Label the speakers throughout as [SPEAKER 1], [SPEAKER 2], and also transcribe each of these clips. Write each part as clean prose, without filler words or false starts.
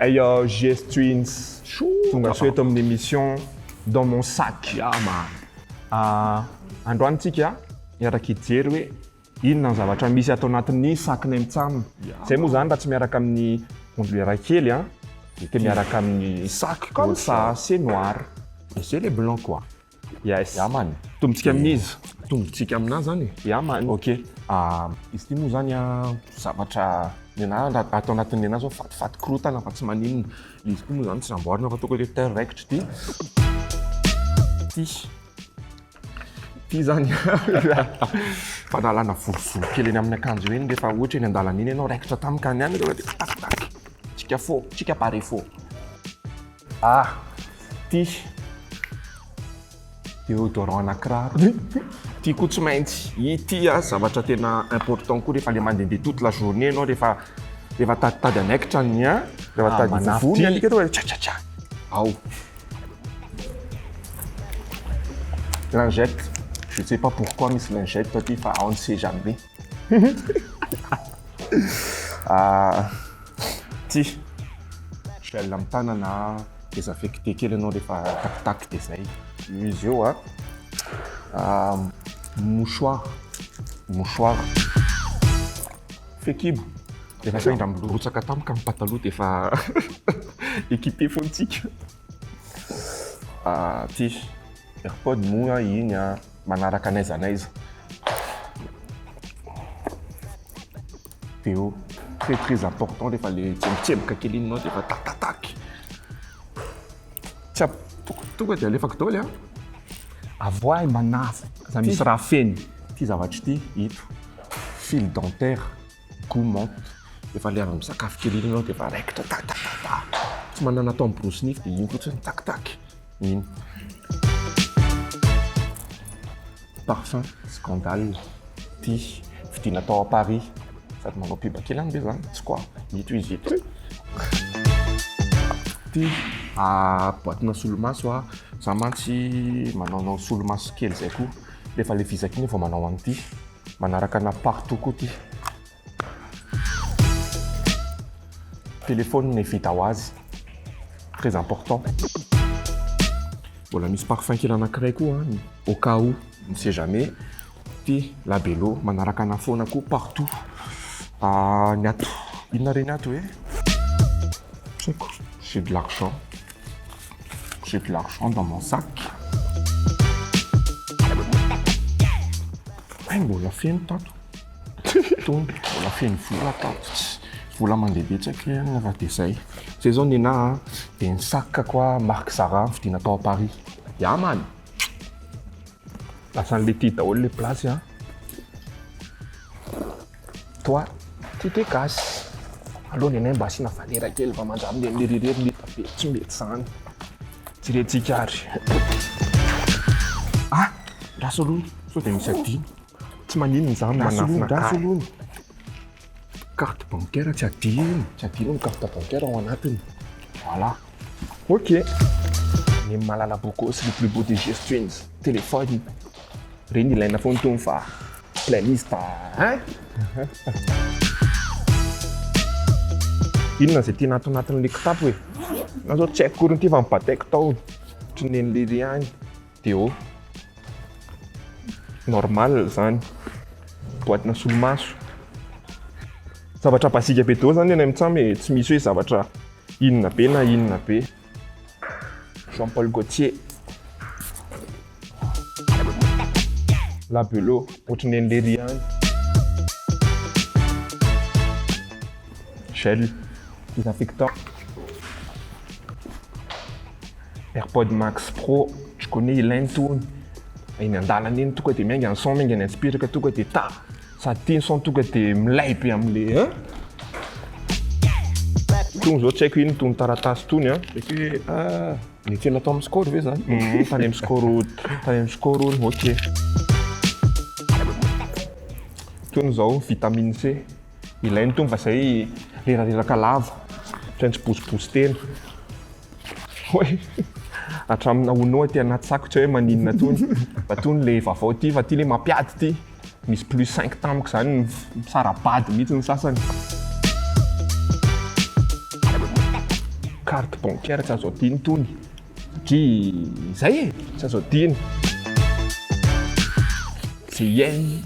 [SPEAKER 1] Hey yo, JS Twins, tonga soa eto amin'ny émission Dans mon sac.
[SPEAKER 2] Ya man.
[SPEAKER 1] Ah, androany tsika hiaraka hijery hoe inona ny zavatra misy ato anatin'ny sac-nay mitsam. Zay moa zany raha tsy miaraka amin'ny ondriera kely an, dia miaraka amin'ny
[SPEAKER 2] Sac comme
[SPEAKER 1] ça, c'est noir.
[SPEAKER 2] Et c'est les blancs quoi.
[SPEAKER 1] Yes.
[SPEAKER 2] Ya man.
[SPEAKER 1] Tombontsika amin'iza?
[SPEAKER 2] Tombontsika aminà zany e.
[SPEAKER 1] Ya man.
[SPEAKER 2] Ok. Ah, izy ity moa zany an, zavatra ny anà raha ato anatin'ny anà zao fatifaty korotana fa tsy maninona. Izy koa moa zany tsy namboarina fa tonga dia terre raikitra ity. Ity. Ity zany fanalana volovolo kely eny amin'ny akanjo eny rehefa ohatra eny an-dalana eny ianao raikitra tampoka any ihany tonga dia tak tak. Tsika fô, tsika pare fô. Ah, ity déodorant ana kiraro. Ity koa tsy maintsy, ity ah zavatra tena important koa rehefa le mandehandeha toute la journée ianao rehefa rehefa taditady hanaikitra ny an, rehefa
[SPEAKER 1] Ah,
[SPEAKER 2] tady
[SPEAKER 1] manafy
[SPEAKER 2] vovony
[SPEAKER 1] ity.
[SPEAKER 2] alika tonga dia tsa tsa tsa. Ao. Lingette, je sais pas pourquoi misy lingette aty fa on ne sait jamais. Ah, ty gel amin'ny tanana désinfecté kely ianao rehefa takitaky dia zay. Io izy io a. Ah, mouchoir, mouchoir. Fehikibo. Rehefa sendra mirotsaka tampoka ny pataloha dia efa équipé foana tsika. Ah, ty AirPod moa iny a, manaraka n'aiza n'aiza. Déo, très très important rehefa le tsembotsemboka kely iny ianao dia efa tak tak tak. Tsy ap- tonga dia alefako daholo a.
[SPEAKER 1] Avoahy manafo, aza misy raha feno.
[SPEAKER 2] Ity zavatra ity, ito, fil dentaire. Goût menthe, efa le avy misakafo kely iny ianao dia efa raikitra tak tak tak tak, tsy manana atao amin'ny borosy nify dia iny fotsiny tak tak, iny. Parfum scandale, ity vidiana tao à Paris, sady manao pub kely any ve zany, tsy quoi, ito izy ito. Ity boatina solomaso a, za mantsy manaonao solomaso kely zay koa, rehefa le vizaka iny vao manao an'ity. Manaraka ana partout koa ty. Téléphone vita ho azy. Très important. Mbola misy parfum kely anankiray koa an, au cas où, on ne sait jamais. Ty labello manaraka ana foana koa partout. Ah, ny ato, inona re ny ato e? Tsy haiko. J'ai de l'argent. J'ai de l'argent dans mon sac. Hay mbola feno tato. Tony, mbola feno vola tato. Tsy vola mandeha betsaka ihany fa dia zay. Zay zao nenà a, dia ny sac-ko a marque Zara novidiana tao à Paris. Ya man! Lasan'le ty daholo le place a. Toi, tu te casses. Aleo ny anay mba asiana valera kely fa manjary le irery irery mita be tsy mety zany. Jerentsika ary. Ah, lasa aloha sao dia misy adino. Tsy maninona zany manafina
[SPEAKER 1] Lasa
[SPEAKER 2] aloha. Carte bancaire tsy adino, tsy adino ny carte bancaire ao anatiny. Voilà.
[SPEAKER 1] Ok.
[SPEAKER 2] Ny malala beau gosse, le plus beau des GS Twins. Téléphone. Reny ilaina foana itony fa playlist hein.
[SPEAKER 1] Inona izay tiana ato anatin'ilay kitapo e? Na zao tsy haiko akory ity fa nibataiko tao. Ohatry ny nen'lery ihany. Déo. Normal zany. Boatina solomaso. Zavatra basique be daholo zany ny any amin'ny tsam e, tsy misy hoe zavatra inona be na inona be. Jean Paul Gaultier. Labello, ohatry ny nen'lery ihany. Gel désinfectant. AirPod Max Pro, tu connais ilainy itony. Eny an-dalana eny tonga dia miainga ny son, miainga ny antsipirika tonga dia ta. Sady ity ny son tonga dia milay be amin'le hein. Itony zao tsy haiko inona itony taratasy itony an.
[SPEAKER 2] Mety hoe ah, nitsena tao amin'ny score ve zany?
[SPEAKER 1] Mhm, tany amin'ny score, tany amin'ny score hono, ok. Itony zao vitamine C. Ilainy itony fa zay rerareraka lava, tsy maintsy bosibosy tena. Oay, hatramina Uno aty anaty sac tsy hoe maninona tony, fa tony le vaovao ty fa ty le mampiady ty, misy plus cinq tamiko zany misara-bady mihitsy ny sasany. Carte bancaire tsy azo adino tony satria izay e, tsy azo adino. GN.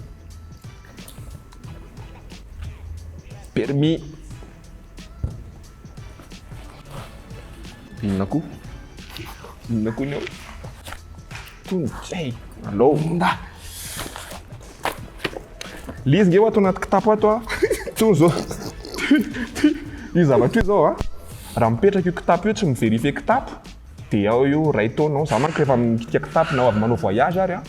[SPEAKER 1] Permis. Inona koa? Inona koa ny ao? Tony zay. Alou. Nda. Le izy nge ato anaty kitapo ato a. Tony zao. Io zavatra io zao a. Raha mipetraka io kitapo io tsy mi-verifier kitapo dia ao io ray taona ao. Za manko rehefa mikitika kitapo na avy manao voyage ary a.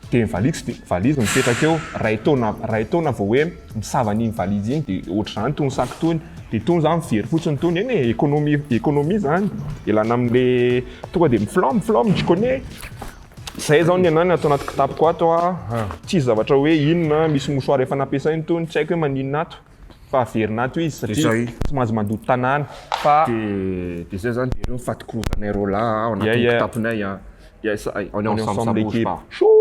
[SPEAKER 1] Dia ny valizy dia valizy mipetraka eo ray taona ray taona vao hoe misava an'iny valizy iny dia ohatr'izany itony sac itony dia itony zany very fotsiny itony eny e économie économie zany ialana amin'le tonga dia miflam miflam tu connais zay zao ny anah ny ato anaty kitapoko ato a tsisy zavatra hoe inona misy mouchoir efa nampiasaina itony tsy haiko hoe maninona ato fa averina ato izy satria tsy mahazo mandoto tanàna fa
[SPEAKER 2] De de zay zany de ireo ny fatin-korotanay roalahy ao anatin'ny kitaponay a. Yes, on est ensemble, ça bouge pas.
[SPEAKER 1] Chou!